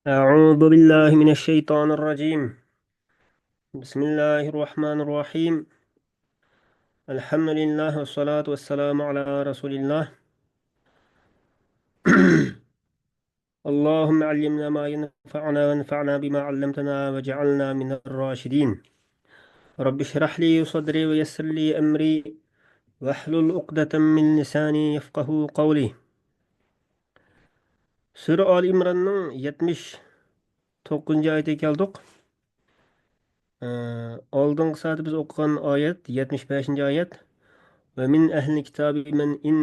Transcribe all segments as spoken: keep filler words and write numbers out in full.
أعوذ بالله من الشيطان الرجيم. بسم الله الرحمن الرحيم. الحمد لله والصلاة والسلام على رسول الله. اللهم علمنا ما ينفعنا وانفعنا بما علمتنا واجعلنا من الراشدين. رب اشرح لي صدري ويسر لي أمري واحلل عقدة من لساني يفقهوا قولي. سۈرە ئالى ئىمراننىڭ يەتمىش توققۇزىنچى ئايىتىگە كەلدۇق. ئە، ئالدىنقى سائەتتە بىز ئوقۇغان ئايەت، يەتمىش بەشىنچى ئايەت. «ومن أهل الكتاب من إن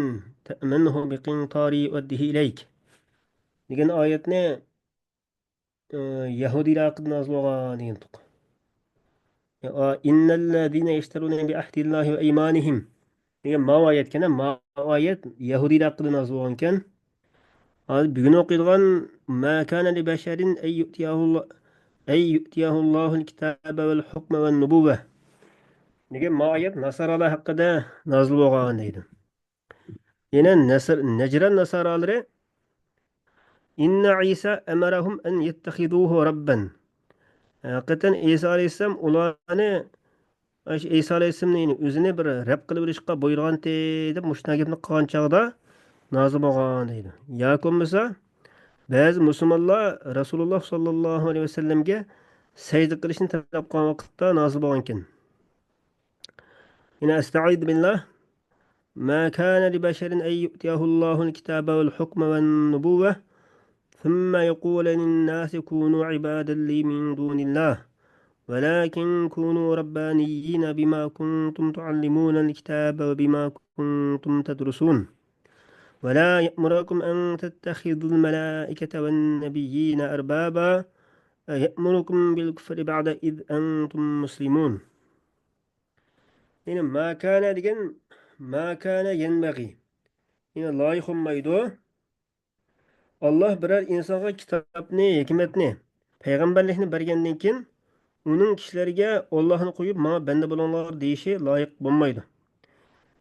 تأمنه بقنطار يؤده إليك» دېگەن ئايەتنى، ئە، يەھۇدىيلار ھەققىدە نازىل بولغان دېگەنتۇق. «إن الذين يشترون بعهد الله وأيمانهم» دېگەن ماۋۇ ئايەتكەن، ماۋۇ ئايەت يەھۇدىيلار ھەققىدە نازىل بولغانكەن. ھازىر بۈگۈن ئوقۇيدىغان «ما كان لبشر أن يؤتيه الله، أن يؤتيه الله الكتاب والحكم والنبوة» دېگەن ماۋۇ ئايەت ناسارالار ھەققىدە نازىل بولغان دەيدۇ. يەنە نەسر-، نەجران ناسارالىرى «إن عيسى أمرهم أن يتخذوه ربا». ھەقىقەتەن ئەيسا ئەلەيھىسسالام ئۇلارنى، ئاشۇ ئەيسا ئەلەيھىسسالامنى، يەنى ئۆزىنى بىر رەب قىلىۋېلىشقا بۇيرۇغانتى دەپ مۇشۇنداق گەپنى قىلغان چاغدا نازىل بولغان دەيدۇ. ياكى بولمىسا بەزى مۇسۇلمانلار رەسۇلۇللاھ ساللاللاھۇ ئەلەيھى ۋەسەللەمگە سەجدە قىلىشنى تەلەپ قىلغان ۋاقىتتا نازىل بولغانكەن. يەنە «أستعيذ بالله. ما كان لبشر أن يؤتيه الله الكتاب والحكم والنبوة ثم يقول للناس كونوا عبادا لي من دون الله ولكن كونوا ربانيين بما كنتم تعلمون الكتاب وبما كنتم تدرسون ولا يأمركم أن تتخذوا الملائكة والنبيين أربابا أيأمركم بالكفر بعد إذ أنتم مسلمون». يەنى «ما كان» دېگەن «ما كان ينبغي»، يەنى لايىق بولمايدۇ. ئاللاھ بىرەر ئىنسانغا كىتابنى، ھېكمەتنى، پەيغەمبەرلىكنى بەرگەندىن كېيىن، ئۇنىڭ كىشىلەرگە «ئاللاھنى قويۇپ، ماڭا بەندە بولۇڭلار» دېيىشى لايىق بولمايدۇ.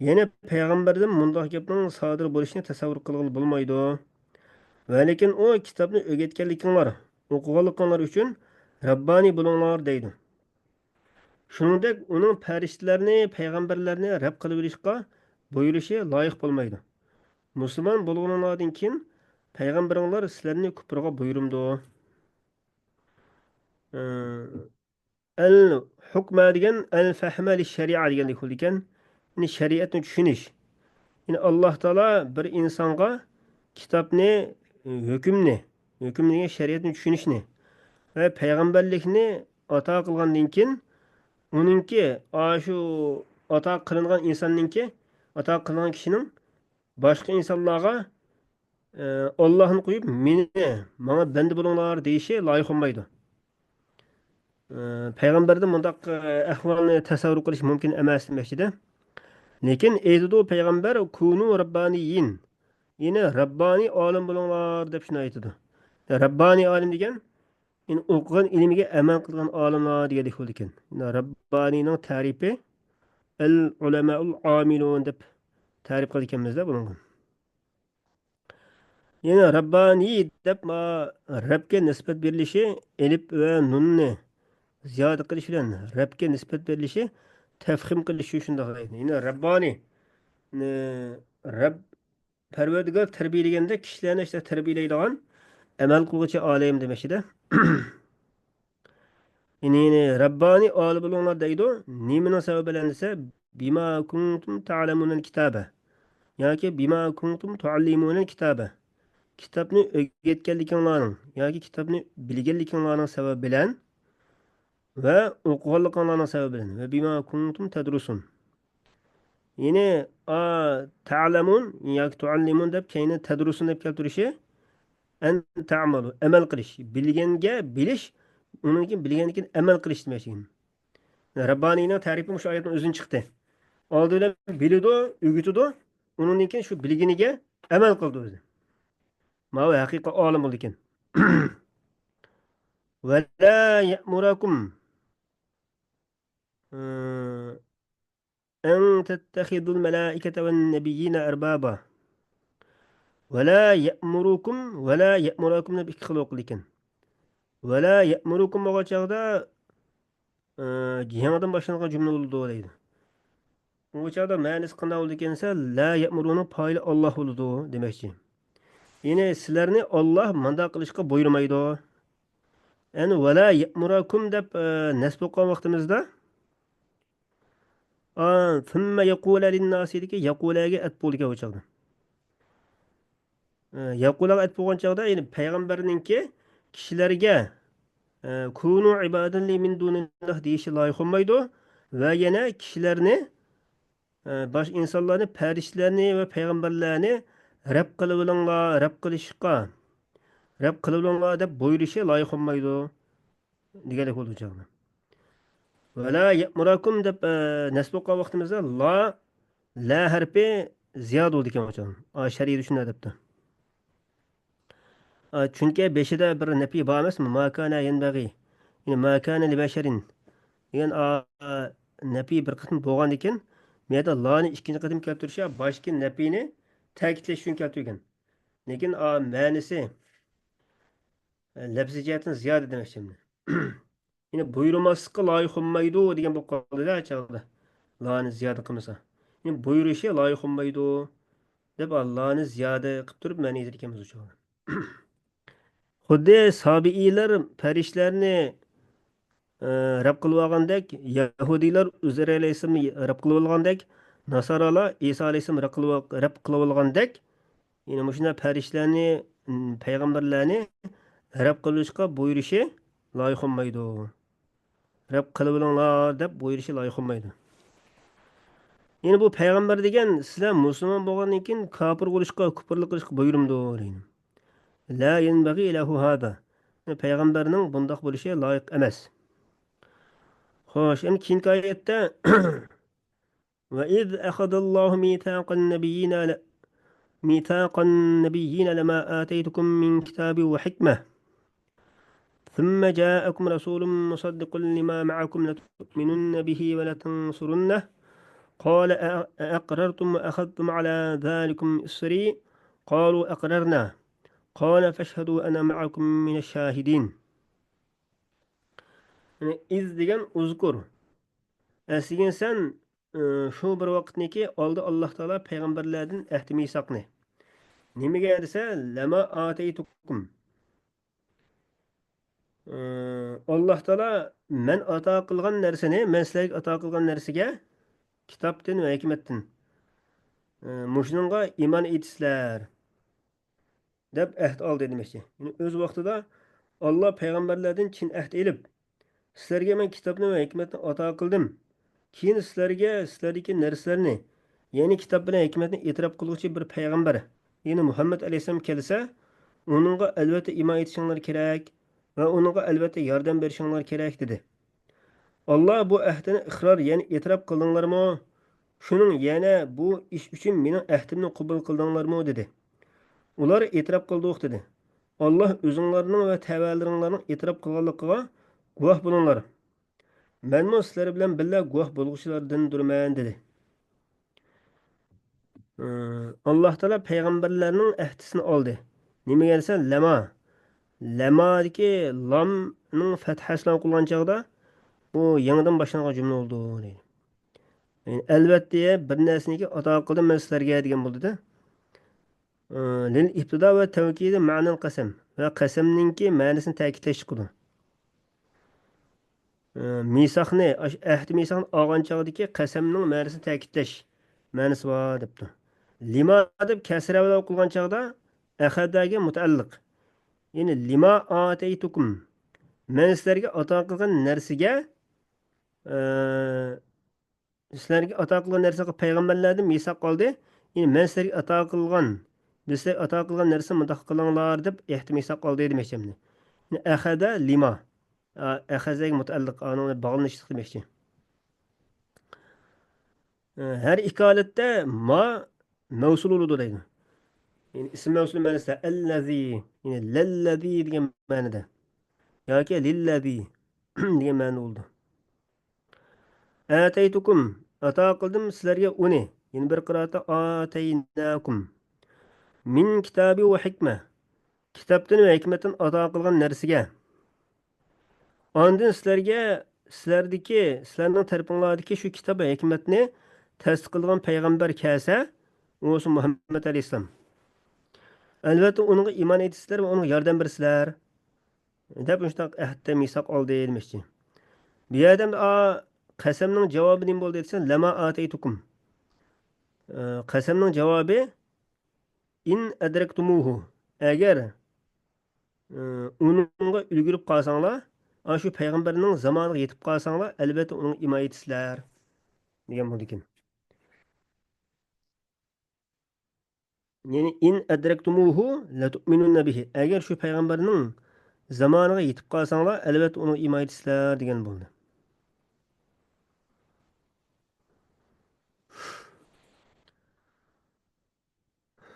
يەنى پەيغەمبەردىن مۇنداق گەپنىڭ سادىر بولۇشىنى تەسەۋۋۇر قىلغىلى بولمايدۇ. ۋەلىكىن ئۇ «كىتابنى ئۆگەتكەنلىكىڭلار، ئوقۇغانلىقىڭلار ئۈچۈن رەببانىي بولۇڭلار» دەيدۇ. شۇنىڭدەك ئۇنىڭ پەرىشتىلەرنى، پەيغەمبەرلەرنى رەب قىلىۋېلىشقا بۇيرۇشى لايىق بولمايدۇ. مۇسۇلمان بولغىنىڭلاردىن كېيىن پەيغەمبىرىڭلار سىلەرنى كۇپرغا بۇيرۇمدۇ؟ ئەل ھۇكمە دېگەن ئەل فەھمە لىششەرىئە دېگەندەك بولىدىكەن. يەنى شەرىئەتنى چۈشىنىش. يەنى ئاللاھ تائالا بىر ئىنسانغا كىتابنى، ھۆكۈمنى، ھۆكۈم دېگەن شەرىئەتنى چۈشىنىشنى ۋە پەيغەمبەرلىكنى ئاتا قىلغاندىن كېيىن، ئۇنىڭكى، ئاشۇ ئاتا قىلىنغان ئىنساننىڭكى، ئاتا قىلىنغان كىشىنىڭ باشقا ئىنسانلارغا، ئە، «ئاللاھنى قويۇپ، مېنى، ماڭا بەندە بولۇڭلار» دېيىشى لايىق بولمايدۇ. ئە، پەيغەمبەردىن مۇنداق، ئە، ئەھۋالنى تەسەۋۋۇر قىلىش مۇمكىن ئەمەس دېمەكچىدە. لېكىن ئېيتىدۇ پەيغەمبەر، «كۇنۇ رەببانىيين»، يەنى رەببانىي ئالىم بولۇڭلار دەپ شۇنداق ئېيتىدۇ. رەببانىي ئالىم دېگەن، يەنى ئوقۇغان ئىلمىگە ئەمەل قىلغان ئالىملار دېگەندەك بولىدىكەن. يەنى رەببانىينىڭ تەرىپى ئەل ئۇلەمائۇل ئامىلۇن دەپ تەرىپ قىلىدىكەنمىزدە بۇنىڭغا. يەنى رەببانىي دەپ ما-، رەبكە نىسبەت بېرىلىشى، ئەلىپ ۋە نۇننى زىيادە قىلىش بىلەن رەبكە نىسبەت بېرىلىشى تەفخىم قىلىش شۇنداق. يەنى رەببانىي، نى-، رەب، پەرۋەردىگار تەربىيەلىگەندەك كىشىلەرنى ئىشتە تەربىيەلەيدىغان ئەمەل قىلغۇچى ئالىم دېمەكچىدە. يەنى، يەنى رەببانىي ئالىم بولۇڭلار دەيدۇ. نېمىنىڭ سەۋەبى بىلەن دېسە، بىما كۇنتۇم تەلەمۇنەل كىتابە ياكى بىما كۇنتۇم تۇئەللىمۇنەل كىتابە، كىتابنى ئۆگەتكەنلىكىڭلارنىڭ ياكى كىتابنى بىلگەنلىكىڭلارنىڭ سەۋەبى بىلەن ۋە ئوقۇغانلىقىڭلارنىڭ سەۋەبى بىلەن ۋە بىما كۇنتۇم تەدرۇسۇن. يەنى، ئا، تەلەمۇن ياكى تۇئەللىمۇن دەپ كەينىدىن تەدرۇسۇن دەپ كەلتۈرۈشى، ئەن تەمەلۇ، ئەمەل قىلىش. بىلگەنگە بىلىش، ئۇنىڭدىن كېيىن بىلگەندىن كېيىن ئەمەل قىلىش دېمەكچىكەن. رەببانىينىڭ تەرىپى مۇشۇ ئايەتنىڭ ئۆزىدىن چىقتى. ئالدى بىلەن بىلىدۇ، ئۆگىتىدۇ، ئۇنىڭدىن كېيىن شۇ بىلگىنىگە ئەمەل قىلىدۇ ئۆزى. ماۋۇ ھەقىقىي ئالىم بولىدىكەن. ۋەلا يەمۇرەكۇم. ئەن تەتتەخىزۇل مەلائىكەتە ۋەن نەبىييىنە ئەربابا. ۋەلا يەمۇرۇكۇم، ۋەلا يەمۇرەكۇم دەپ ئىككى خىل ئوقۇلىدىكەن. ۋەلا يەئمۇرۇكۇم بولغان چاغدا، ئى، يېڭىدىن باشلانغان جۈملە بولىدۇ دەيدۇ. بۇ چاغدا مەنىسى قانداق بولىدىكەن دېسە، لا يەئمۇرۇنىڭ پائىلى ئاللاھ بولىدۇ دېمەكچى. يەنى سىلەرنى ئاللاھ مانداق قىلىشقا بۇيرۇمايدۇ. يەنى ۋەلا يەئمۇرەكۇم دەپ، ئى، نەسب ئوقۇغان ۋاقتىمىزدا، ئا، ثم يقول للناس دېدىكى، يەقۇلەگە ئەتپ بولىدىكەن بۇ چاغدا. ئە، يەقۇلەگە ئەتپ بولغان چاغدا، يەنى پەيغەمبەرنىڭكى كىشىلەرگە، ئە، كونۇ ئىبادەن لى مىن دۇنىللاھ دېيىشى لايىق بولمايدۇ. ۋە يەنە كىشىلەرنى، ئە، باش ئىنسانلارنى، پەرىشتىلەرنى ۋە پەيغەمبەرلەرنى رەب قىلىۋېلىڭلار، رەب قىلىشقا، رەب قىلىۋېلىڭلار دەپ بۇيرۇشى لايىق بولمايدۇ. دېگەندەك بولىدۇ بۇ چاغدا. ۋەلا يەئمۇرەكۇم دەپ، ئە، نەسب ئوقۇغان ۋاقتىمىزدا لا، لە ھەرپى زىيادە بولىدىكەن بۇ چاغدا. ئا، شەرئىدە شۇنداق دەپتۇ. ئا، چۈنكى بېشىدا بىر نەپى بار ئەمەسمۇ؟ ما كان يەنبەغى. يەنى ما كان لىبەشەرىن دېگەن، ئا، نەپى بىر قېتىم بولغاندىكىن، بۇ يەردە لانى ئىككىنچى قېتىم كەلتۈرۈشى باشتىكى نەپىنى تەكىتلەش ئۈچۈن كەلتۈرگەن. لېكىن، ئا، مەنىسى، ئە، لەپزىي جەھەتتىن زىيادە دېمەكچى. يەنى بۇيرۇماسلىققا لايىق بولمايدۇ دېگەن بولۇپ قالدى-دە چاغدا. لانى زىيادە قىلمىسا. يەنى بۇيرۇشى لايىق بولمايدۇ دەپ لانى زىيادە قىلىپ تۇرۇپ مەنە يېزىدىكەنمىز ئۇ چاغدا. خۇددى سابىئىيلار پەرىشتىلەرنى، ئە، رەب قىلىۋالغاندەك، يەھۇدىيلار ئۇزەير ئەلەيھىسسالامنى رەب قىلىۋالغاندەك، ناسارالار ئىسا ئەلەيھىسسالامنى رەب قىلىۋ-، رەب قىلىۋالغاندەك، يەنى مۇشۇنداق پەرىشتىلەرنى، پەيغەمبەرلەرنى رەب قىلىشقا بۇيرۇشى لايىق بولمايدۇ. رەب قىلىۋېلىڭلار دەپ بۇيرۇشى لايىق بولمايدۇ. يەنى بۇ پەيغەمبەر دېگەن سىلەر مۇسۇلمان بولغاندىن كېيىن كاپىر بولۇشقا، كۇپۇرلۇق قىلىشقا بۇيرۇمدۇ دەيدۇ. لا يەنبەغى لەھۇ ھازا. پەيغەمبەرنىڭ بۇنداق بولۇشى لايىق ئەمەس. خوش، ئەمدى كېيىنكى ئايەتتە وإذ أخذ الله ميثاق النبيين ل-، ميثاق النبيين لما آتيتكم من كتاب وحكمة ثم جاءكم رسول مصدق لما معكم لتؤمنن به ولتنصرنه قال أ-، أأقررتم وأخذتم على ذلكم إصري قالوا أقررنا قال فاشهدوا وأنا معكم من الشاهدين. يەنى ئىز دېگەن ئۇزكۇر. ئەسلىگىنسەن، ئى، شۇ بىر ۋاقىتنىكى ئالدى ئاللاھ تائالا پەيغەمبەرلەردىن ئەھدى مىساقنى. نېمىگە دېسە، لەما ئاتەيتۇكۇم. ئى، ئاللاھ تائالا مەن ئاتا قىلغان نەرسىنى، مەن سىلەرگە ئاتا قىلغان نەرسىگە كىتابتىن ۋە ھېكمەتتىن، ئى، مۇشۇنىڭغا ئىمان ئېيتىسىلەر. دەپ ئەھد ئالدى دېمەكچى. يەنى ئۆز ۋاقتىدا ئاللا پەيغەمبەرلەردىن چىن ئەھد ئېلىپ، سىلەرگە مەن كىتابنى ۋە ھېكمەتنى ئاتا قىلدىم. كېيىن سىلەرگە سىلەردىكى نەرسىلەرنى، يەنى كىتاب بىلەن ھېكمەتنى ئېتىراپ قىلغۇچى بىر پەيغەمبەر، يەنى مۇھەممەد ئەلەيھىسسالام كەلسە، ئۇنىڭغا ئەلۋەتتە ئىمان ئېيتىشىڭلار كېرەك ۋە ئۇنىڭغا ئەلۋەتتە ياردەم بېرىشىڭلار كېرەك، دېدى. ئاللا بۇ ئەھدىنى ئىقرار، يەنى ئېتىراپ قىلدىڭلارمۇ؟ شۇنىڭ يەنە بۇ ئىش ئۈچۈن مېنىڭ ئەھدىمنى قوبۇل قىلدىڭلارمۇ؟ دېدى. ئۇلار ئېتىراپ قىلدۇق، دېدى. ئاللا ئۆزۈڭلارنىڭ ۋە تەۋەلىرىڭلارنىڭ ئېتىراپ قىلغانلىقىغا گۇۋاھ بولۇڭلار. مەنمۇ سىلەر بىلەن بىللە گۇۋاھ بولغۇچىلاردىندۇرمەن، دېدى. ئى، ئاللا تائالا پەيغەمبەرلەرنىڭ ئەھدىسىنى ئالدى. نېمىگە دېسە، لەما. لەمادىكى لامنىڭ فەتھەسى بىلەن ئوقۇلغان چاغدا، بۇ يېڭىدىن باشلانغان جۈملە بولىدۇ، دەيدۇ. يەنى، ئەلۋەتتە، بىر نەرسىنىكى ئاتا قىلدىم مەن سىلەرگە دېگەن بولىدۇ-دە. ئى، لىل ئىبتىدا ۋە تەۋكىدى مەنەل قەسەم. ۋە قەسەمنىڭكى مەنىسىنى تەكىتلەش چىقىدۇ. ئى، مىساقنى، ئاش-، ئەھدى مىساقنى ئالغان چاغدىكى قەسەمنىڭ مەنىسىنى تەكىتلەش مەنىسى بار دەپتۇ. لىما دەپ كەسرە بىلەن ئوقۇلغان چاغدا ئەخەدەگە مۇتەئەللىق. يەنى لىما ئاتەيتۇكۇم. مەن سىلەرگە ئاتا قىلغان نەرسىگە، ئى، سىلەرگە ئاتا قىلغان نەرسىگە پەيغەمبەرلەردىن مىساق ئالدى. يەنى مەن سىلەرگە ئاتا قىلغان، بىز سىلەرگە ئاتا قىلغان نەرسىنى مۇنداق قىلىڭلار دەپ ئەھدى مىساق ئالدى دېمەكچى ئەمدى. يەنى ئەخەدە لىما. ئا، ئەخەزەگە مۇتەئەللىق، ئانىڭ بىلەن باغلىنىشلىق دېمەكچى. ئە، ھەر ئىككى ھالەتتە ما مەۋسۇل بولىدۇ دەيدۇ. يەنى ئىسىم مەۋسۇل مەنىسىدە ئەللەزى، يەنى لەللەزى دېگەن مەنىدە. ياكى لىللەزى دېگەن مەنىدە بولىدۇ. ئەتەيتۇكۇم، ئاتا قىلدىم سىلەرگە ئۇنى. يەنە بىر قىرائەتتە ئاتەيناكۇم. مىن كىتابى ۋە ھىكمە. كىتابتىن ۋە ھېكمەتتىن ئاتا قىلغان نەرسىگە. ئاندىن سىلەرگە، سىلەردىكى، سىلەرنىڭ تەرىپىڭلاردىكى شۇ كىتاب ۋە ھېكمەتنى تەستىقلىغان پەيغەمبەر كەلسە، ئۇ بولسا مۇھەممەد ئەلەيھىسسالام. ئەلۋەتتە، ئۇنىڭغا ئىمان ئېيتىسىلەر ۋە ئۇنىڭغا ياردەم بېرىسىلەر، دەپ مۇشۇنداق ئەھدتە مىساق ئالدى دېمەكچى. بۇ يەردە ئەمدى، ئا، قەسەمنىڭ جاۋابى نېمە بولدى دېسە، لەما ئاتەيتۇكۇم. ئە، قەسەمنىڭ جاۋابى، ئىن ئەدرەكتۇمۇھۇ، ئەگەر، ئە، ئۇنىڭغا ئۈلگۈرۈپ قالساڭلار، ئاشۇ پەيغەمبەرنىڭ زامانىغا يېتىپ قالساڭلار، ئەلۋەتتە ئۇنىڭغا ئىمان ئېيتىسىلەر، دېگەن بولىدىكەن. يەنى، ئىن ئەدرەكتۇمۇھۇ لەتۇئمىنۇننە بىھى. ئەگەر شۇ پەيغەمبەرنىڭ زامانىغا يېتىپ قالساڭلار، ئەلۋەتتە ئۇنىڭغا ئىمان ئېيتىسىلەر، دېگەن بولدى.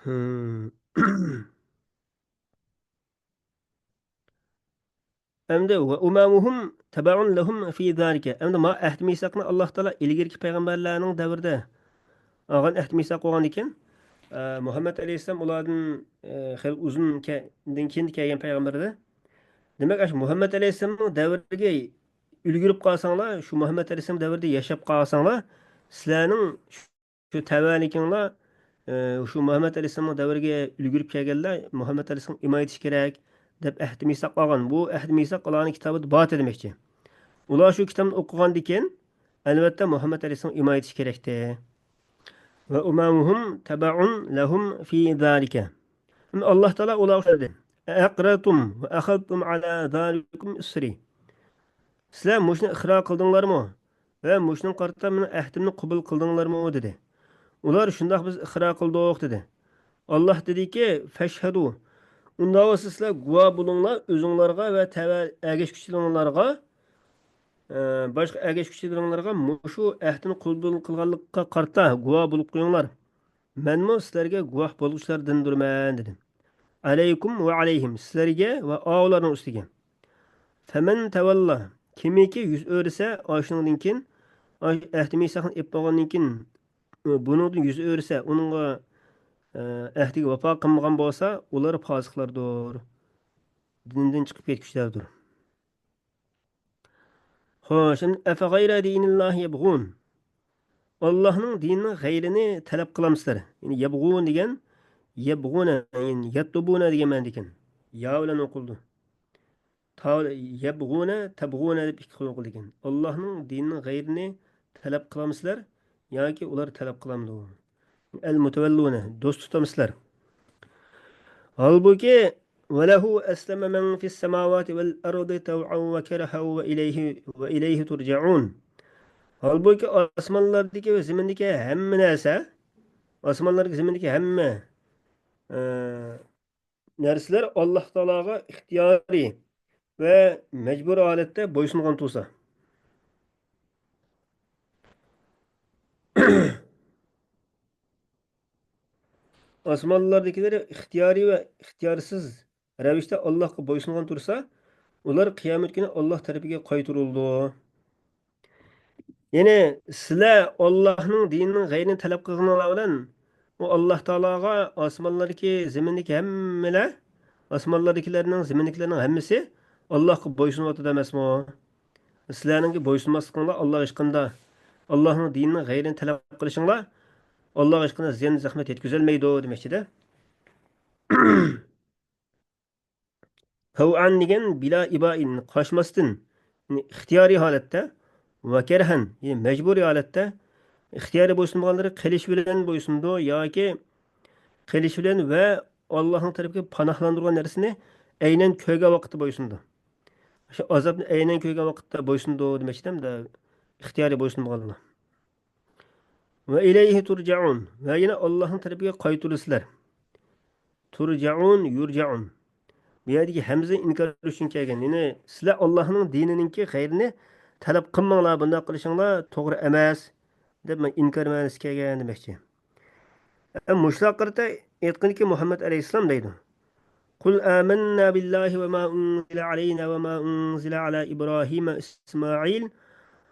ھىم. ئەمدى، ۋە ئۇمەمۇھۇم تەبەئۇن لەھۇم فى زالىكە. ئەمدى ما ئەھدى مىساقنى ئاللاھ تائالا ئىلگىرىكى پەيغەمبەرلەرنىڭ دەۋرىدە ئالغان ئەھدى مىساق بولغاندىكىن، ئە، مۇھەممەد ئەلەيھىسسالام ئۇلاردىن، ئە، خېلى ئۇزۇندىن كېيىن كەلگەن پەيغەمبەر ئىدى. دېمەك، ئاشۇ مۇھەممەد ئەلەيھىسسالامنىڭ دەۋرىگە ئۈلگۈرۈپ قالساڭلار، شۇ مۇھەممەد ئەلەيھىسسالام دەۋرىدە ياشاپ قالساڭلار، سىلەرنىڭ شۇ تەۋەلىكىڭلار، ئى، شۇ مۇھەممەد ئەلەيھىسسالامنىڭ دەۋرىگە ئۈلگۈرۈپ كەلگەنلەر مۇھەممەد ئەلەيھىسسالامغا ئىمان ئېيتىشى كېرەك، دەپ ئەھدى مىساق ئالغان. بۇ ئەھدى مىساق ئۇلارنىڭ كىتابىدا بار ئىدى دېمەكچى. ئۇلار شۇ كىتابنى ئوقۇغاندىكىن، ئەلۋەتتە، مۇھەممەد ئەلەيھىسسالامغا ئىمان ئېيتىشى كېرەكتى. ۋە ئۇمەمۇھۇم تەبەئۇن لەھۇم فى زالىكە. ئەمدى ئاللاھ تائالا ئۇلارغا شۇنداق دېدى، ئەئەقرەرتۇم ۋە ئەخەزتۇم ئەلا زالىكۇم ئىسرى. سىلەر مۇشۇنى ئىقرار قىلدىڭلارمۇ؟ ۋە مۇشۇنىڭغا قارىتا مېنىڭ ئەھدىمنى قوبۇل قىلدىڭلارمۇ؟ دېدى. ئۇلار، شۇنداق، بىز ئىقرار قىلدۇق، دېدى. ئاللاھ دېدىكى، فەشھەدۇ، ئۇنداق بولسا سىلەر گۇۋاھ بولۇڭلار ئۆزۈڭلارغا ۋە تەۋە ئەگەشكۈچىلىرىڭلارغا، ئە، باشقا ئەگەشكۈچىلىرىڭلارغا مۇشۇ ئەھدىنى قوبۇل قىلغانلىققا قارىتا گۇۋاھ بولۇپ قويۇڭلار. مەنمۇ سىلەرگە گۇۋاھ بولغۇچىلاردىندۇرمەن، دېدى. ئەلەيكۇم ۋە ئەلەيھىم، سىلەرگە ۋە ئاۋۇلارنىڭ ئۈستىگە. فەمەن تەۋەللا، كىمكى يۈز ئۆرۈسە، ئاشۇنىڭدىن كېيىن، ئاش-، ئەھدى مىساقنى ئېلىپ بولغاندىن كېيىن، بۇنىڭدىن يۈز ئۆرۈسە، ئۇنىڭغا، ئە، ئەھدىگە ۋاپا قىلمىغان بولسا، ئۇلار پاسىقلاردۇر، دىندىن چىقىپ كەتكۈچىلەردۇر. خوش، ئەمدى، ئەفەغەيرە دىنىللاھى يەبغۇن. ئاللاھنىڭ دىنىنىڭ غەيرىنى تەلەپ قىلامسىلەر؟ يەنى يەبغۇن دېگەن، يەبغۇنە، يەنى يەتلۇبۇنە دېگەن مەنىدىكەن. يا بىلەن ئوقۇلىدۇ. تا-، يەبغۇنە، تەبغۇنە دەپ ئىككى خىل ئوقۇلىدىكەن. ئاللاھنىڭ دىنىنىڭ غەيرىنى تەلەپ قىلامسىلەر؟ ياكى ئۇلار تەلەپ قىلامدۇ؟ ئەل مۇتەۋەللۇنە، دوست تۇتامسىلەر؟ ھالبۇكى، ۋەلەھۇ ئەسلەمە مەن فىس سەماۋاتى ۋەل ئەرضى تەۋئەن ۋە كەرھەن ۋە ئىلەيھى، ۋە ئىلەيھى تۇرجەئۇن. ھالبۇكى، ئاسمانلاردىكى ۋە زېمىندىكى ھەممە نەرسە، ئاسمانلاردىكى، زېمىندىكى ھەممە، ئە، نەرسىلەر ئاللاھ تائالاغا ئىختىيارىي ۋە مەجبۇرىي ھالەتتە بويسۇنغان تۇرسا. ئاسمانلاردىكىلىرى ئىختىيارىي ۋە ئىختىيارسىز رەۋىشتە ئاللاھقا بويسۇنغان تۇرسا، ئۇلار قىيامەت كۈنى ئاللاھ تەرىپىگە قايتۇرۇلىدۇ. يەنى سىلەر ئاللاھنىڭ دىنىنىڭ غەيرىنى تەلەپ قىلغىنىڭلار بىلەن، ئۇ ئاللاھ تائالاغا ئاسمانلاردىكى، زېمىندىكى ھەممىلەر، ئاسمانلاردىكىلەرنىڭ، زېمىندىكىلەرنىڭ ھەممىسى ئاللاھقا بويسۇنۇۋاتىدۇ ئەمەسمۇ؟ سىلەرنىڭكى بويسۇنماسلىقىڭلار ئاللاھقا ھېچقانداق، ئاللاھنىڭ دىنىنىڭ غەيرىنى تەلەپ قىلىشىڭلار ئاللاھقا ھېچقانداق زىيان، زەخمەت يەتكۈزەلمەيدۇ دېمەكچىدە. تەۋئەن دېگەن بىلا ئىبائىن، قاچماستىن، يەنى ئىختىيارىي ھالەتتە، ۋە كەرھەن، يەنى مەجبۇرىي ھالەتتە، ئىختىيارىي بويسۇنمىغانلىرى قىلىچ بىلەن بويسۇنىدۇ ياكى قىلىچ بىلەن ۋە ئاللاھنىڭ تەرىپىگە پاناھلاندۇرغان نەرسىنى ئەينەن كۆرگەن ۋاقىتتا بويسۇنىدۇ. شۇ ئازابنى ئەينەن كۆرگەن ۋاقىتتا بويسۇنىدۇ دېمەكچىدە، ئىختىيارىي بويسۇنمىغانلار. ۋە ئىلەيھى تۇرجەئۇن، ۋە يەنە ئاللاھنىڭ تەرىپىگە قايتۇرۇلىسىلەر. تۇرجەئۇن، يۇرجەئۇن. بۇ يەردىكى ھەمزە ئىنكار ئۈچۈن كەلگەن. يەنى سىلەر ئاللاھنىڭ دىنىنىڭكى غەيرىنى تەلەپ قىلماڭلار، بۇنداق قىلىشىڭلار توغرا ئەمەس، دەپ مەن ئىنكار مەنىسى كەلگەن دېمەكچى. ئە، مۇشۇلارغا قارىتا ئېيتقىنىكى مۇھەممەد ئەلەيھىسسالام دەيدۇ. قل آمنا بالله وما أنزل علينا وما أنزل على إبراهيم وإسماعيل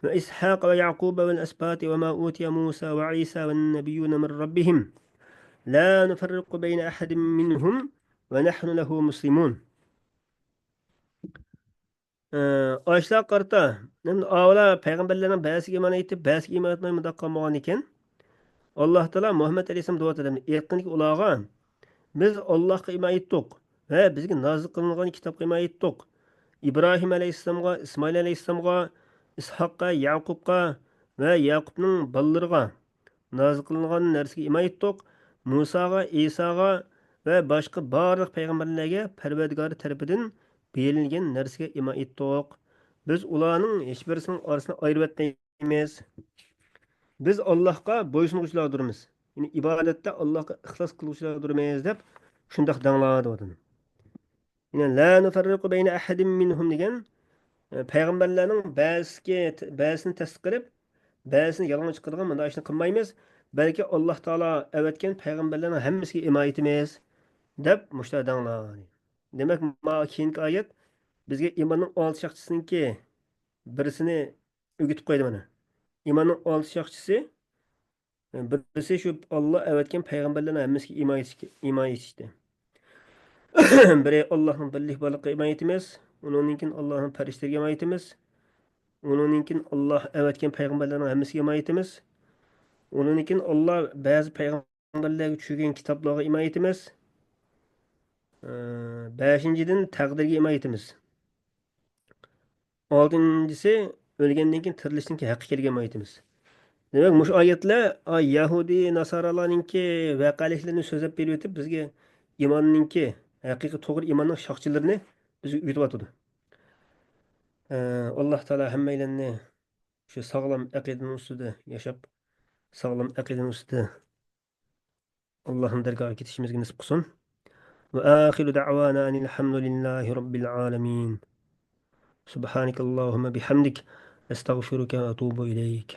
وإسحاق ويعقوب والأسباط وما أوتي موسى وعيسى والنبيون من ربهم لا نفرق بين أحد منهم ونحن له مسلمون. ئاشۇلارغا قارىتا، ئەمدى ئاۋۇلار پەيغەمبەرلەرنىڭ بەزىسىگە ئىمان ئېيتىپ، بەزىسىگە ئىمان ئېيتماي مۇنداق قالمىغان ئىكەن. ئاللا تائالا مۇھەممەد ئەلەيھىسسالام دۇئا ئېيتىدۇ، ئېيتقىنكى ئۇلارغا، بىز ئاللاھقا ئىمان ئېيتتۇق ۋە بىزگە نازىل قىلىنغان كىتابقا ئىمان ئېيتتۇق. ئىبراھىم ئەلەيھىسسالامغا، ئىسمائىل ئەلەيھىسسالامغا، ئىسھاققا، يەقۇبقا ۋە يەقۇبنىڭ بالىلىرىغا نازىل قىلىنغان نەرسىگە ئىمان ئېيتتۇق. مۇساغا، ئىساغا ۋە باشقا بارلىق پەيغەمبەرلەرگە پەرۋەردىگارى تەرىپىدىن بېرىلگەن نەرسىگە ئىمان ئېيتتۇق. بىز ئۇلارنىڭ ھېچبىرسىنىڭ ئارىسىنى ئايرىۋەتمەيمىز. بىز ئاللاھقا بويسۇنغۇچىلاردۇرمىز. يەنى ئىبادەتتە ئاللاھقا ئىخلاس قىلغۇچىلاردۇرمىز دەپ شۇنداق دەڭلار دەۋاتىدۇ. يەنى لا نۇفەررىقۇ بەينە ئەھەدىم مىنھۇم دېگەن، ئە، پەيغەمبەرلەرنىڭ بەزىسىگە، بەزىسىنى تەستىقلاپ، بەزىسىنى يالغان چىقىرىدىغان مۇنداق ئىشنى قىلمايمىز. بەلكى ئاللاھ تائالا ئەۋەتكەن پەيغەمبەرلەرنىڭ ھەممىسىگە ئىمان ئېيتىمىز دەپ مۇشۇنداق دەڭلار. دېمەك، ما كېيىنكى ئايەت بىزگە ئىماننىڭ ئالتە شاخسىنىڭكى بىرسىنى ئۆگىتىپ قويدى مانا. ئىماننىڭ ئالتە شاخسى، بىرسى شۇ ئاللاھ ئەۋەتكەن پەيغەمبەرلەرنىڭ ھەممىسىگە ئىمان ئېيتىش، ئىمان ئېيتىشتى. بىرى ئاللاھنىڭ بىرلىك بارلىقىغا ئىمان ئېيتىمىز، ئۇنىڭدىن كېيىن ئاللاھنىڭ پەرىشتىلىرىگە ئىمان ئېيتىمىز، ئۇنىڭدىن كېيىن ئاللاھ ئەۋەتكەن پەيغەمبەرلەرنىڭ ھەممىسىگە ئىمان ئېيتىمىز، ئۇنىڭدىن كېيىن ئاللاھ بەزى پەيغەمبەرلەرگە چۈشۈرگەن كىتابلارغا ئىمان ئېيتىمىز، ئە، بەشىنچىدىن تەقدىرگە ئىمان ئېيتىمىز. ئالتىنچىسى، ئۆلگەندىن كېيىن تىرىلىشتىن كېيىن ھەققىي كەلگەن ماھىيىتىمىز. دېمەك، مۇشۇ ئايەتلەر، ئا، يەھۇدىي ناسارالارنىڭكى ۋەقەلىكلىرىنى سۆزلەپ بېرىۋېتىپ، بىزگە ئىماننىڭكى، ھەقىقىي توغرا ئىماننىڭ شاخچىلىرىنى بىزگە ئۆگىتىۋاتىدۇ. ئە، ئاللاھ تائالا ھەممەيلەننى شۇ ساغلام ئەقىدىنىڭ ئۈستىدە ياشاپ، ساغلام ئەقىدىنىڭ ئۈستىدە ئاللاھنىڭ دەرگاھىغا كېتىشىمىزگە نېسىپ قىلسۇن. وآخر دعوانا أن الحمد لله رب العالمين. سبحانك اللهم بحمدك، أستغفرك وأتوب إليك.